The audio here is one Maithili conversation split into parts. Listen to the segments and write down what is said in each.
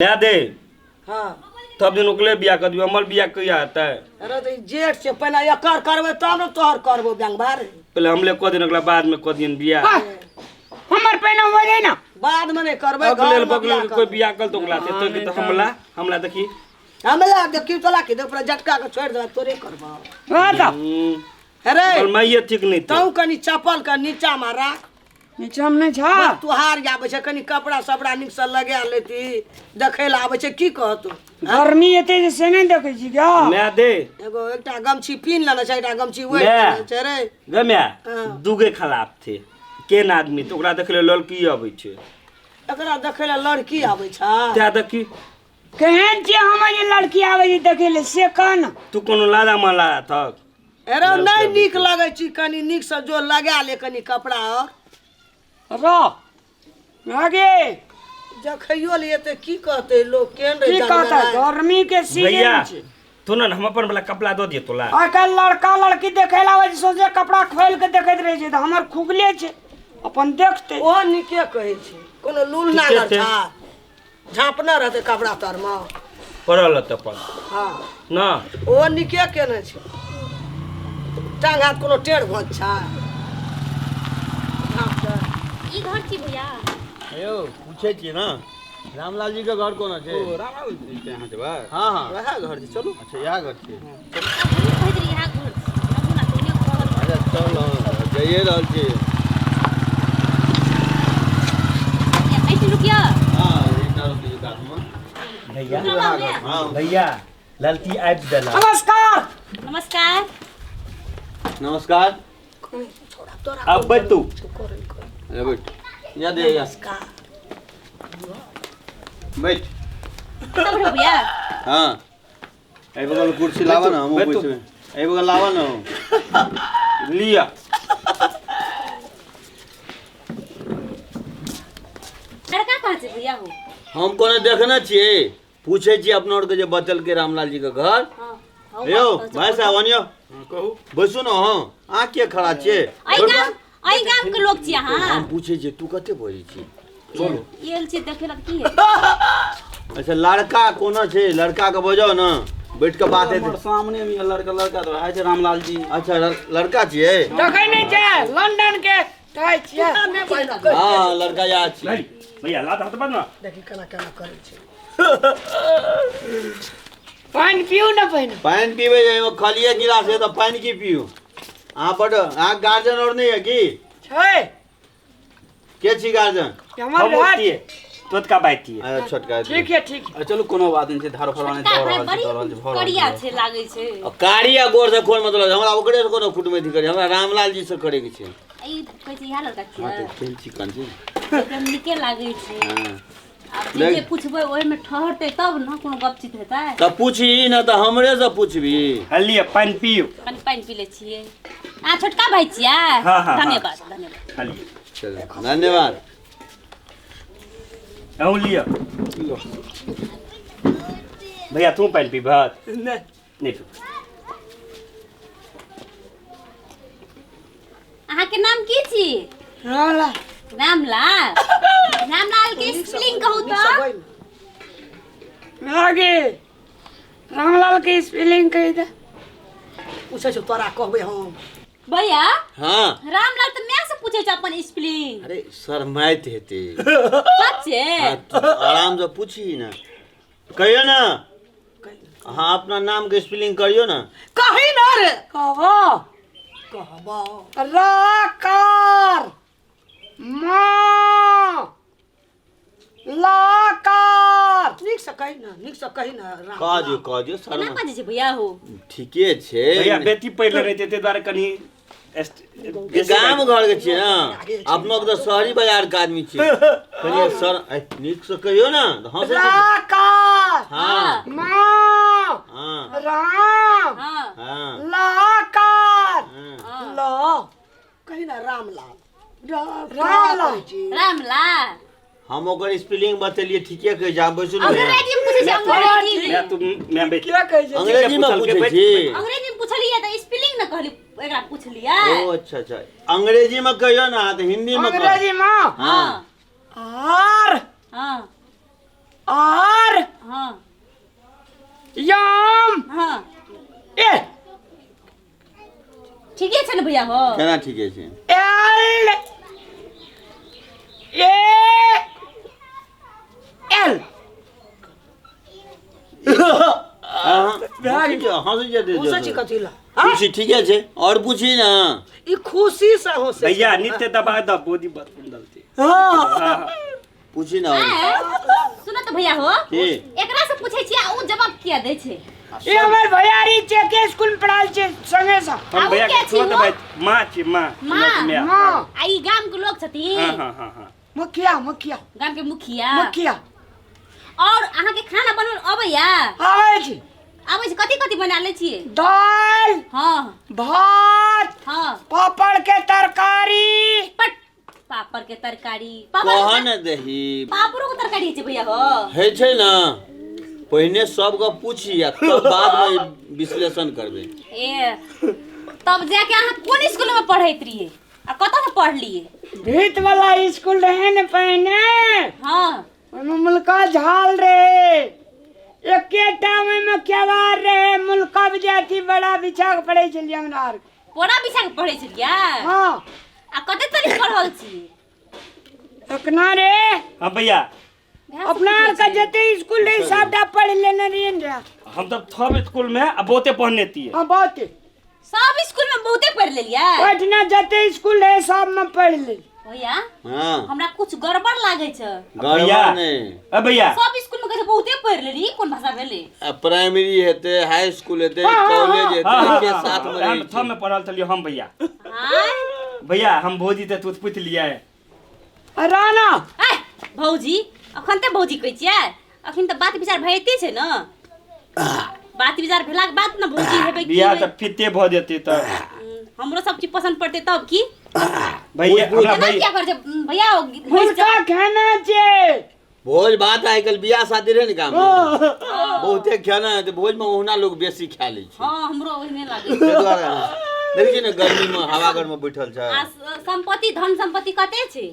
दए दे। हाँ। तब दिन ओकरे बियाह कर दियो, हमर बियाह कहिया हेतै? अरे तऽ ई जेठ छै, पहिने एकर करबै तब ने तोहर करबो बैंगबार। पहिले हमले कऽ दियन, ओकरा बाद में कऽ दियन बियाह। हाँ, हमर पहिने हो जाए ना। बाद में नहीं करबै, अगले घरमे बगले बियाह कोई करबै। बियाह कर तो ओकरा से तो कि तो हमला हमला देखी। हमला देखी तोला की देख, पूरा झटका के छोड़ि देबै, तोरे करबो। हाँ तऽ। अरे ओकर माइये ठीक नहीं थे। तू कनी चप्पल के नीचा में राख। नीचा में नहीं छा। बस तुहार आबै छै, कनी कपड़ा सपड़ा नीक से लगा लेती, देखै लए आबै छै, की कहतो? गर्मी एते जे से नहीं देखै छी क्या? मैं दे। एगो एकटा गमछी पीन लेने छै, एकटा गमछी ओढ़ि मैं। लेने छै रे। गे मैं, हाँ। दुगे खराब थे। केन आदमी तो ओकरा देखले लड़की अबै छै। एकरा देखै लए लड़की आबै छै। तै देखी। केहन छियै हमर जे लड़की आबै छै देखै लए से कह न। तू कोनो लादा माला थक। अरे नहीं नीक लगै छी, कनी नीक से जो लगा ले कनी कपड़ा और। रह आगे। जखैयो लिए तऽ की कहतै लोक, केहन रहे की कहतै? जानवर? गर्मी के सीजन भैया, छै। तू ना हम अपन वाला कपड़ा दऽ दियौ तोला। आइ काल्हि लड़का लड़की देखै लए आबै छै, सोचे कपड़ा खोलि के देखैत रहै छै, तऽ हमर खुगले छै, अपन देखतै। ओहो नीके कहै छै, कोनो लूल ठीके नागर छै। छा झाँपने रहतै कपड़ा तरमे। पड़ल रहतै अपन। हाँ। ना। ओहो नीके केने छै, टांग हाथ कोनो टेढ़ भोज छै। ई घर छी भैया? यौ पूछै छियै ने, रामलाल जी के घर कोना छै? ओ रामलाल जी के यहाँ जेबै? हाँ हाँ। वएह घर छै, चलू। अच्छा इएह घर छै। हमहूँ कहैत रही इएह घर छै। आबू ना, तोहरे घर। अच्छा चल, हाँ, जाइए रहल छी। ऐसे रुकिया। हाँ, एकटा रुकि जाउ कातमे। भैया। हाँ। भैया, ललती आबि देला। नमस्कार। नमस्कार। नमस्कार। अब बैठ तू। अरे बैठ। या दे या। बैठ। कतऽ बैठो भैया? हाँ। एहि बगल कुर्सी लावा ना, हमहूँ बैठ तू। बैठबै। एहि बगल लावा ना। लिया। लड़का कहाँ छै भैया हो? हम कोनो देखने छियै, पूछै छियै अपना आरके जे बचलकै रामलाल जी के घर। हाँ, हाँ, यौ बात भाई साहब अनियो। हाँ, कहू। बैसू ने अहाँ, अहाँ किया खड़ा छियै? एहि गाम के लोक छियै अहाँ? हम पूछै छियै तू कते बजै छी? चलू। एल छियै देखै लए की हेतै? अच्छा लड़का कोना छै? लड़का के बजाउ ने, बैठ के बात हेतै। हमर सामने में लड़का, लड़का तऽ रहै छै रामलाल जी। अच्छा लड़का छियै? देखै नहि छै लंदन के कहै छियै। हाँ लड़का याद छियै। नहीं, भैया लात हाथ बंद ना। देखी केना केना करै छै। पानि पीउ ने पहिने। पानि पीबै जे एहिमे खालिए गिलास है तऽ पानि की पीउ? अहाँ बड, अहाँ गार्जियन और नहीं है की? छै। के छी गार्जियन? हमर हम भाय। ओतिये, छोटका भाई छियै। अच्छा छोटका। ठीक है, ठीक है। आ, चलू कोनो बात नहि छै, धार फरवानी छोटका दऽ भाई रहल छै, बड़ी दऽ रहल छै, भऽ रहल करिया छै। छै लागै छै। आ कारी आ गोर से कोन मतलब? हमरा ओकरे से कोनो कुटमैती करी, हमरा रामलाल जी से करे के छै। ई कहै छै इएह लड़का हाँ छियै? तऽ केहन चिकन छै? एकदम नीके लागै छै। हाँ। आब जे जे पुछबै ओहिमे ठहरतै तब ने कोनो गपचित हेतै। तऽ पूछही ने तऽ हमरे से पूछबी। हाँ, लिअ पानि पियू। कनि पानि पी लै छियै। अहाँ छोटका भाई छियै? हाँ, हाँ, हाँ। धन्यवाद, धन्यवाद। हाँ, लिअ। चलू धन्यवाद। अहूँ लिअ। भैया तू पानि पीबह? नहि। नहि पीब। अहाँके नाम की छी? रामलाल। रामलाल। रामलाल के स्पेलिंग कहू तऽ। आगे रामलाल के स्पेलिंग कहि दे। पूछै छौ तोरा कहबै हम। भैया। हाँ। रामलाल तऽ माय से पूछै छै अपन स्पेलिंग। अरे शरमाइत हेतै। सच्चे? हाँ, तू आराम से पूछी ना, कहियो ना। हाँ अपना नाम के स्पेलिंग करियो ना। कही ना रे। कहबो। कहबो। राकार मा लाकार। नीक से कही ना, नीक से कही ना। राम कह दियो, कह दियो, केना शर्मा। बाजै छै भैया हो? ठीके छै। भैया बेटी पढ़ि ले रहै ताहि दुआरे कनि ई गाम घर के छियै ना, अपनो के तऽ शहरी बाजार के आदमी छियै। कहियो सर, ऐ, नीक से कहियो ना, तऽ हँसै छै। राकार हाँ। मा हाँ। राम हाँ। हाँ। लाकार हाँ। ल। कही ना रामलाल। रामलाल। रामलाल। हम ओकर स्पेलिंग बतेलिए, ठीके कहै छै। आब बैसू ने। अंग्रेजी में पूछै छै, अंग्रेजी में। मैं तू मैं बैठ। क्या कहै छै? अंग्रेजी में पूछै छी? अंग्रेजी में पूछलियै तऽ स्पेलिंग ने कहली, एकरा पूछलियै। ओ अच्छा अच्छा, अंग्रेजी में कहियो ना तऽ हिंदी में कह। अंग्रेजी में हाँ। आर हाँ। आर हाँ यम हाँ ए ठीके छै ने भैया हो केना ठीके छै एल ए एल हाँ, हँसै छै हँसै छी कथी ला पूछी ठीके छै और पूछी ना ई खुशी से हँसै छै। भैया नित्य दबा द बोदी बत डलती हाँ पूछी ना और। सुनो तऽ भैया हो की एकरा से पूछै छियै आ उ जवाब किया दै छै ई हमर भैयारी छै के स्कूल में पढ़ाल छै संगे सा हम आ उ भैया के के छी छोट हो? भाई माँ छी माँ माँ? माँ माँ आ ई गाम के लोग छथिन हाँ हाँ हाँ हाँ मुखिया मुखिया गाम के मुखिया मुखिया और अहाँ के खाना बनबल अबैया आबै छी आबै छै कथी कथी बना लै छियै दाल हाँ भात हाँ पापड़ के तरकारी पट पापड़ के तरकारी पापड़ कह ने दही पापड़ो के तरकारी होइ छै भैया हो होइ छै ने पहिने सबके पूछी आ तब बादमे विश्लेषण करबै ए तब जाके अहाँ कोन स्कूल में पढ़ैत रहियै आ कतऽ से पढ़लियै भीत वाला स्कूल रहे ने पहिने हाँ ओहिमे मुल्का झाल रहे एकेटा ओहिमे केवार रहे मुल्का विद्यार्थी बड़ा बिछा के पढ़ै छलियै हमरा आर पोरा बिछा के पढ़ै छलियै हाँ आ कते तरीक पढ़ल छी अकना रे हाँ भैया अपना आर के जते स्कूल रहे सबटा पढ़ लेने रहियै ने रे। हम तब थब स्कूल में आ बहुते पढ़ने तिए हाँ बहुत सब स्कूल में बहुते पढ़ लेलियै पटना जते स्कूल रहे सब में पढ़ लेलियै भैया हाँ हमरा कुछ गड़बड़ लागै छै गड़बड़ नहि अ भैया सब स्कूल में कहै छै बहुते पढ़ लेली ई कोन भाषा भेलै आ प्राइमरी हेतै हाई स्कूल हेतै हाँ, हाँ, कॉलेज हेतै हाँ, हाँ, एके हाँ, साथ में हम रहै थब में पढ़ल छलियै हम भैया आँय भैया हम भौजी तऽ तू पूछ लियै राणा आँय भौजी अखन तऽ भौजी कहै छियै अखन तऽ बात विचार भइते छै ने बात विचार भेलाके बाद ने भौजी हेबै की बियाह हेबै। तऽ फिते भऽ जेतै तऽ हमरो सब चीज पसन्द पड़तै तब की भैया हमरा केना भैया किया करै छै भैया ओ घुसि हुनका जाउ। खाना छै भोज भात आइ काल्हि बियाह शादी रहै ने गाम में बहुते खाना हेतै भोज में ओहुना लोग बेसी खा लै छै हँ हमरो ओहिने लागै ताहि दुआरे देखै छियै ने गर्मी में हवागर में बैठल छै आ सम्पत्ति धन सम्पत्ति कते छै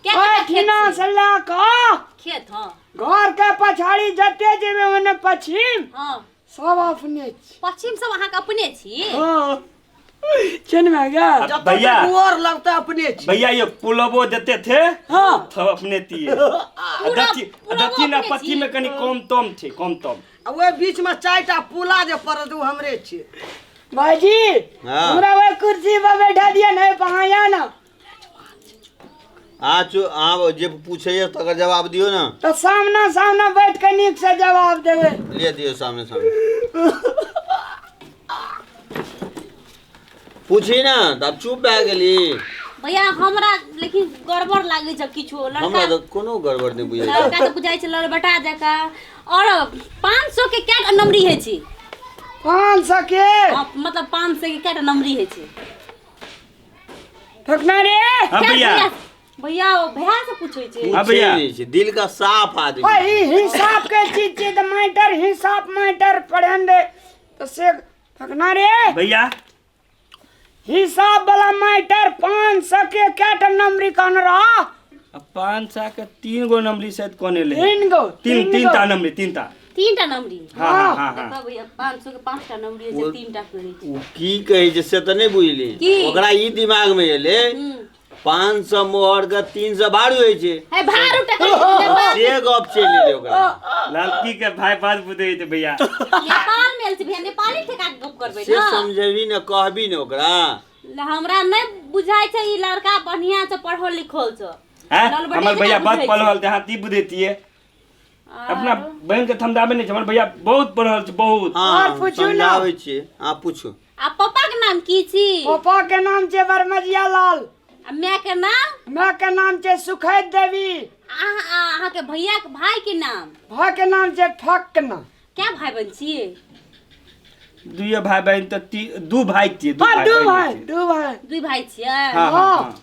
क्या कते खेत ओहिठिना छै? से लऽ कऽ खेत हँ घर के पछाड़ी जते जेबै ओने पश्चिम हँ सब अपने छी पश्चिम सब अहाँके अपने छी हँ चुन भए गेल जतऽ भैया। तक गोर लगतै अपने छी भैया ये पुलबो देते थे हाँ। तब अपने तिए पूरा- दक्षिण पुलबो दक्षिण आ अपने पश्चिम छी? में कनी कम तम छै कम तम आ ओहि बीच में चारिटा पुला जे पड़त ओ हमरे छी भाईजी हाँ। हमरा वही कुर्सी पर बैठा दिया नहीं पहाया ना अहाँ चु अहाँ जे पूछैए तकर जवाब दियौ ने तो सामना सामना बैठ के नीक से जवाब देबै ले दियौ सामने सामने पूछी ना तऽ आब चुप भए गेली भैया हमरा लेकिन गड़बड़ लागै छै किछु हमरा लड़का तऽ कोनो गड़बड़ नहि बुझै लड़का तऽ बुझाइ छै लड़बटा जकाँ और 500 के कए नमरी होइ छै 500 के हाँ, मतलब 500 के कए नमरी होइ छै ठोकना रे हाँ क्या भैया भैया ओ भैया से पूछै छै हाँ भैया। पूछै नहि छै दिल का साफ आदमी ओए ई हिसाब के चीज छै तऽ मैटर हिसाब मैटर पढ़न दे तऽ से ठोकना रे भैया हिसाब वाला मैटर 500 के कएटा नंबरी कहने रह अब 500 के तीन गो नंबरी शायद कोने ले तीन गो तीन तीन गो। टा नंबरी तीन टा तीन टा नंबरी हाँ हाँ हाँ हाँ देखो भैया 500 के पाँच टा नंबरी होइ छै तीन टा करै छै ओ की कहै छै से तऽ नहि बुझली की? ओकरा ई दिमाग मे एलै 500 मोहर के 300 भाड़ू होइ छै हे भाड़ू टका नेपाल से गप चलि एलै ओकरा लड़की के भाई बात बुझे छै भैया नेपाल में आयल छै भैया नेपाली ठेका के गप करबै से ना समझेबी ने कहबी ने ओकरा हमरा नहि बुझाइ छै ई लड़का बढ़िया छै पढ़ल लिखल छै हैं ललबटे हमर भैया जेना बात बुझै छै। पढ़ल ते हाथी बुझैतिए अपना बहन के थमदाबे नहीं छै हमर भैया बहुत पढ़ल छै बहुत हाँ और पूछू ना। समझाबै छियै अहाँ पूछू आ पापा के नाम की छी पापा के नाम छै बरमजिया लाल आ माय के नाम माय के नाम छै सुखैत देवी अहाँ अहाँ के भैया के भाई के नाम भाई के नाम छै फकना क्या भाई बहन छियै दुइये भाई बहन तऽ दू भाई छियै दू हाँ भाई दू बहिन भाई छियै। दू भाई दुई भाई छियै हाँ हाँ हाँ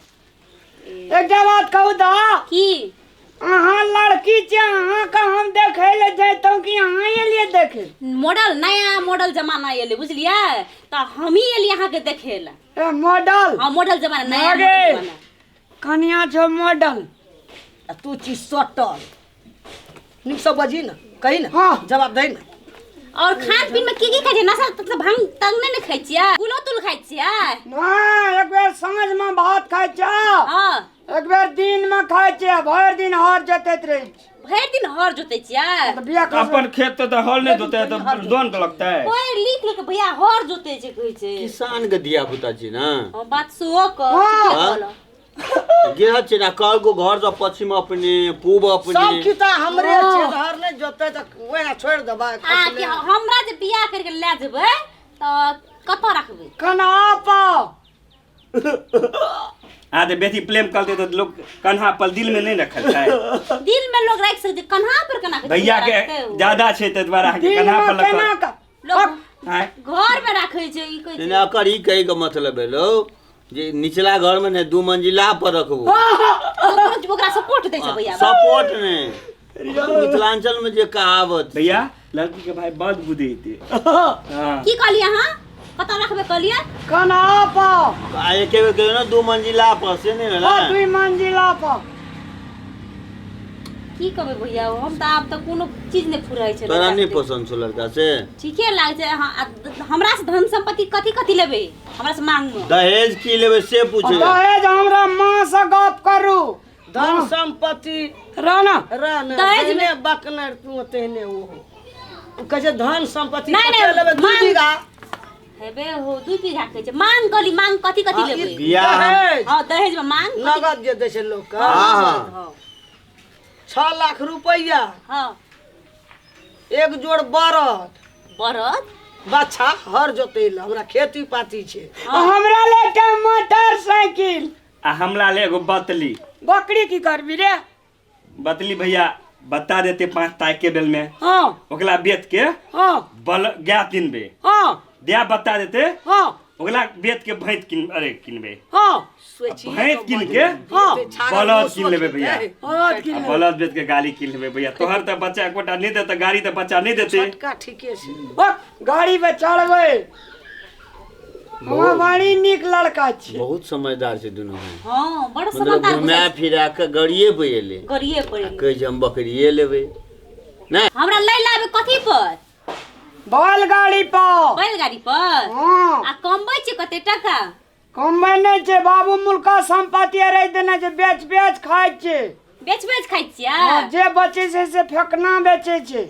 एकटा बात कहू तऽ की अहाँ लड़की छी अहाँके हम देखै लए जैतहुँ कि अहाँ एलियै देखै मॉडल नया मॉडल जमाना एलै बुझलियै तऽ हमही एलियै अहाँके देखै लए ए मॉडल हाँ मॉडल जमाना नया आगे। मॉडल जमाना कनिया छौ मॉडल आ तू छी सटल नीक से बजी ना, कही ना। हाँ। जवाब दे ना। और खान पीन में की की खाइ छियै? नशा तक भांग तंग नहि ने खाइ छियै? गुलो तुल खाइ छियै? नहि, एक बेर साँझ में भात खाइ छियै। हँ। एक बेर दिन में खाइ छियै, भरि दिन हर जोतैत रहै छियै। भरि दिन हर जोतै छियै? तऽ बिया अपन खेत तो हल नहीं जोते तो दोन के लगता है। पढ़ि लिख लिख भैया हर जोतै छै कहै छै। किसान के धिया पुता छी ना। हँ, बात सेहो कह, हाँ। ठीके कहलह। गिरहत छै ना, कल को घर से पश्चिम अपने, पूब अपने। सब किता हमरे छै, हर नहि जोतै तऽ ओहिना छोड़ि देबै। आ कि हमरा जे बियाह करके लए जेबै तऽ कतऽ राखबै? कन्हा पर। आ जे बेसी प्रेम करते तो लोग कन्हा पर दिल में नहीं रखल है। दिल में लोग राखि सकै छै, कन्हा पर केना के भैया के राखतै ओ? ज्यादा छै तै दुआरे अहाँके दिल कन्हा में पर केना रखल। कऽ? लोग आँय? घर में राखै छै ई कहै छै। नहि, ओकर ई कहै के मतलब भेलौ जे निचला घर में नहि, 2 मंजिला पर रखबो। ओकरा सपोर्ट दै छै भैया। सपोर्ट नहि, मिथिलांचल में जे कहावत छै। भैया लड़की के भाई बड़ बुद्धि हेतै। हाँ। की कहलियै अहाँ? कतऽ रखबै कहलियै? कन्हा पर। आ एके बेर कहियौ ने 2 मंजिला पर, से नहि भेलै? हाँ, 2 मंजिला पर। की कहबै भैया, हम तऽ आब तऽ कोनो चीज नहि फुराइ छै। तोरा नहि पसन्द छौ लड़का से? ठीके लागै छै। हाँ, आ हमरा से धन संपत्ति कथी कथी लेबै? हमरा से मांग मे। दहेज की लेबै से पूछे। दहेज हमरा माँ से गप करू। धन संपत्ति राना। राना, दहेज में- तेहने बकनर तू तेहने ओ। ओ कहै छै धन संपत्ति नहि, कते नहि, लेबै? 2 मांग- बीघा। हेबे हो, 2 बीघा कहै छै। मांग कहली, मांग कथी कथी हाँ, ई लेबै? बियाह हम- दहेज। हाँ, दहेज में मांग कथी- नगद जे दै छै लोक के। हाँ, हाँ। 6 लाख रुपैआ। हाँ। एक जोड़ बरद। बरद? बाछा हर जोतै लए, हमरा खेती पाती छै। हमरा ले एकटा मोटरसाइकिल। आ हमरा ले एगो बतली। बकरी की करबी रे? बतली भैया बता देते 5 तारीख के बेल में। हाँ। ओकरा बेच के हाँ। बल गाय किनबे। हाँ। दिया बता देते। हाँ। ओकरा बेच के भैंस किन, अरे किनबे। हाँ। भैंस किन के हाँ। बलद किन लेबे भैया। बलद किन आ लेबे। बलद बेच के गाड़ी किन लेबे भैया। तोहर तऽ बच्चा एकोटा नहीं देते, गाड़ी तऽ बच्चा नहीं देते। छोटका ठीके छै। ओ, गाड़ी पे चढ़बै। हमरा बड़ी नीक लड़का छै। बहुत समझदार छै दुनू भाई। हाँ, बड़ मतलब समझदार घुमा बुझाइ छै। फिरा के गाड़िए पे एलै। गाड़िए पर एलै। कहै छै हम बकरिए लेबै। नहि। हमरा लै लाबै कथी पर? बैलगाड़ी पर। बैलगाड़ी पर? हाँ। आ कमबै छै कते टका? कमबै नहि छै बाबू, मुल्का संपत्ति राखि देने छै, बेच बेच खाइ छै। बेच बेच खाइ छियै? हाँ, जे बचै छै से फेकना बेचै छै।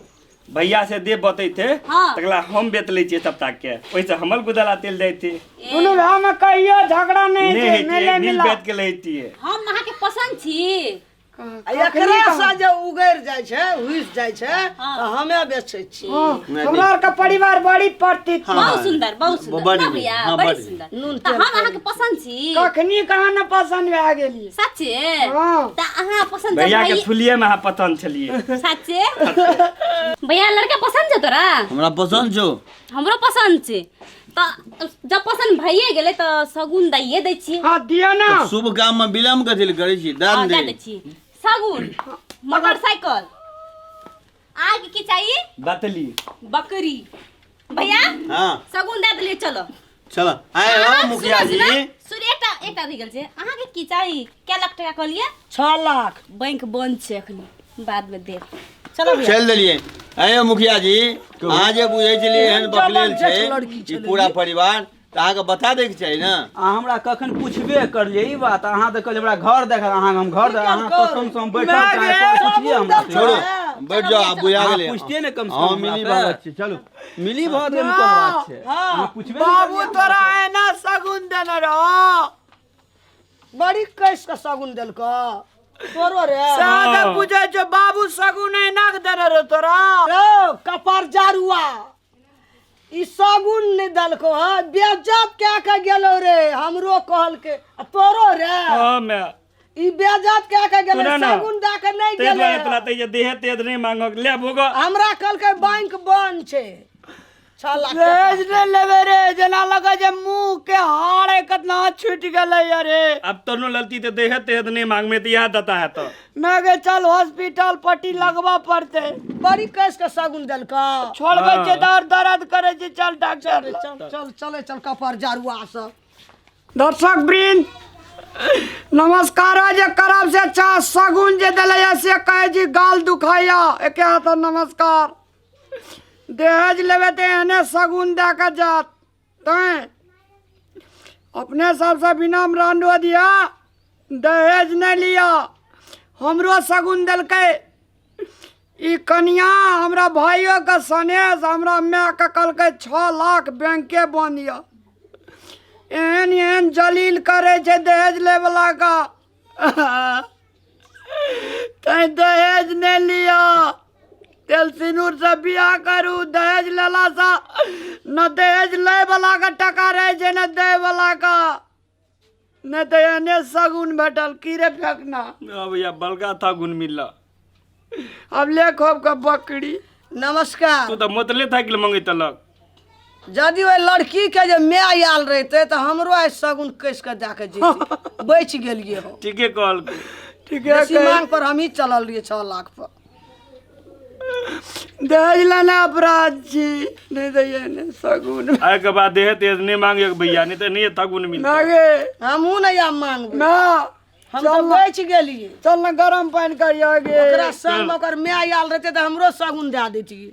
भैया से दे बतैते, हाँ। तकला हम बेच लै छियै सप्ताह के, ओहिसँ हमर गुदला तेल दैते। ए। दुनू भाय में कहियो झगड़ा नहि नहि हेतै, हेतै, मेले मिल मिला। बेच के लैतियै। हम अहाँके पसन्द छी। आ एकरा से जे उगैर जाइ छै, हुइस जाइ छै, हाँ। तऽ हमे बेचै छी। हाँ, नहि, हमरा आरके परिवार बड़ी प्रतित। हाँ। बहुत सुंदर, बहुत सुंदर। बड़ ना नीक, भैया, हाँ, बड़ी बड़ नीक। सुंदर। नून तऽ तेल हम अहाँके पसन्द छी। कखनी कहाँ न पसन्द भए गेलियै। सच्चे? हाँ। तऽ अहाँ पसन्द भैया के भैया- थुलिये में अहाँ पसन्द छलियै। सच्चे? भैया लड़का पसन्द छौ तोरा? हमरा पसन्द छौ। हमरो पसन्द छै। तऽ जब पसन्द भइए गेलै तऽ सगुन दैए दै छियै। हाँ, दिअ ना। तऽ शुभ काम में विलम्ब कथी लए करै छी? दान हाँ, दे। दए दै छी। सगुन, मोटरसाइकिल। आगे की चाहिए? बतली। बकरी। भैया? हाँ। सगुन दए देलियै, चलो। चलो। आए हो अहाँ मुखिया सुनू, जी। सुनू, सुनू, एकटा रहि गेल छै। अहाँके की चाही? कै लाख टका कहलियै? 6 लाख। बैंक बंद छै एखनी, बाद में देब। चलो भैया। चल देलियै। आए हो मुखिया जी, अहाँ जे बुझै छलियै एहन बकलेल छै लड़की ई पूरा परिवार, तऽ अहाँके बता दैके चाही ने। अहाँ हमरा कखन पूछबे करलियै ई बात? अहाँ तऽ कहलियै हमरा घर देखल, अहाँ हम घर देख, अहाँ कखन से हम बैठल छी, अहाँ पूछलियै हमरा से? छोड़ो, बैठ जाओ, आब बुझा अहाँ गेलै। पूछतियै ने कम से कम हाँ, हमरा मिली से। भगत छी, चलू। मिली भगत के कोन बात छै? अहाँ पूछबे ने बाबू करलियै। तोरा एना सगुन देने रहो। बड़ी कैस के सगुन देलकौ तोरो रे। सादा पूछै छौ बाबू सगुन एना के देने रहो तोरा? रौ कपार जारुआ, ई सगुन नहि देलकौ। हँ, बेइज्जत कए के गेलौ रे, हमरो कहलकै आ तोरो रे। हाँ, मैं। ई बेइज्जत कए के गेलै, तोरा ना। सगुन दए के नहि ताहि गेलै। दुआरे तोरा तऽ जे देहे तेज नहि मांगक, ले भोग। हमरा कहलकै बैंक बंद छै। 6 लाख टका। दहेज नहि लेबै रे, जेना लगै छै मुँह के हाड़ कतना छूटि गेलै अरे। अब तोनो ललती तऽ देहे तेज नहि मांगमे तऽ इएह दता है तऽ। मैं गे चल हॉस्पिटल पट्टी लगबऽ पड़तै। बड़ी कैस के सगुन देलकौ। छोड़बै छै तऽ आओर दर्द करै छै, चल डॉक्टर। चल, चल, चले चल कपार जारुआ सब। दर्शक वृंद, नमस्कार जे करब से अच्छा सगुन जे देलैया से कहै छी गाल दुखाइया एके हाथ नमस्कार। दहेज लेबै तऽ एहने सगुन दए कऽ जायत। तैँ अपने सबसँ विनम्र अनुरोध यऽ, दहेज नहि लिअ। हमरो सगुन देलकै ई कनिया, हमरा भाइयोके सनेस, हमरा मायके कहलकै 6 लाख बैंके बन्द यऽ। एहन एहन जलील करै छै दहेज लैवलाके। तैँ दहेज नहि लिअ, तेल सिनूरसँ बियाह करू। दहेज लेलासँ न दहेज लैवलाके टका रहै छै ने दैवलाके, नहि तऽ एहने सगुन भेटल। की रे फेकना? हाँ भैया, बलका था गुण मिलला। अब ले खोब के बकरी। नमस्कार। तू तऽ मोतले था कि मंगे तलक। यदि ओहि लड़की के जे माय आयल रहितै तऽ हमरो आइ सगुन कसि कऽ दए कऽ जैतै। बचि गेलियै हम। ठीके कहल। ठीके। बेसी मांग पर हमही चलल रहियै 6 लाख पर। दहेज लेना अपराध छी, नहि तऽ एहने सगुन। आइ के बाद देहे तेज नहीं मांगे भैया, नहीं तो नहीं था गुण मिलता। ना गे। हमहूँ नहि आब मांगबै। ना। हम तऽ बचि गेलियै। चल ने, गरम पानि करिया गे। ओकरा संग मे ओकर माय आयल रहितै तऽ हमरो सगुन दए दैतियै।